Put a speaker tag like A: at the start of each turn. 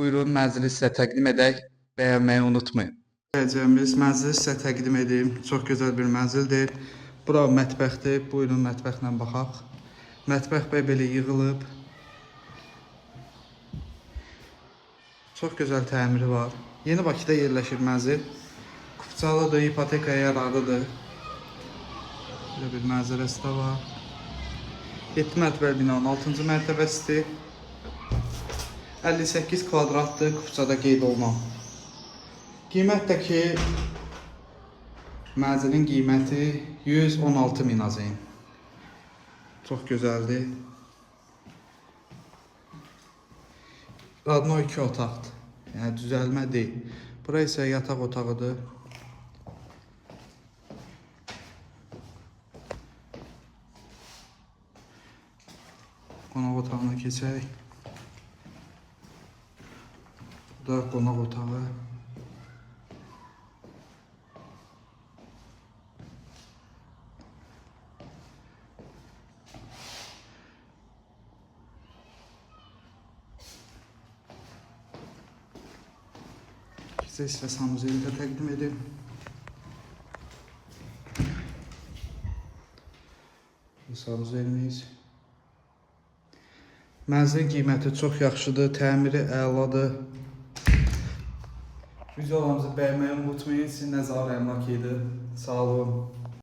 A: Buyurun, mənzili sizə təqdim edək. Bəyənməyi unutmayın. Gələcəyimiz mənzili sizə təqdim edim. Çox gözəl bir mənzildir. Bura mətbəxdir. Buyurun, mətbəxlə baxaq. Mətbəx bəy belə yığılıb. Çox gözəl təmiri var. Yeni Bakıda yerləşir mənzil. Kupçalıdır, ipotekaya yararlıdır. Belə bir mənzərəsi də var. 7 mərtəbəli binanın 6-cı mərtəbəsidir. 58 kvadratdır kupçada qeyd olunan. Qiymət də ki mənzilin qiyməti 116 min AZN. Çox gözəldir. Radno 2 otaqdır. Yəni düzəlmə deyil. Bura isə yataq otağıdır. Qonaq otağına keçək. Bu da qonaq otağı. Sizə isə sanuzeli də təqdim edim. Bu sanuzelimiz. Mənzilin qiyməti çox yaxşıdır, təmiri əladır. Videolarımızı bəyənməyi unutmayın. Sizin Nəzarə Əmlak idi. Sağ olun.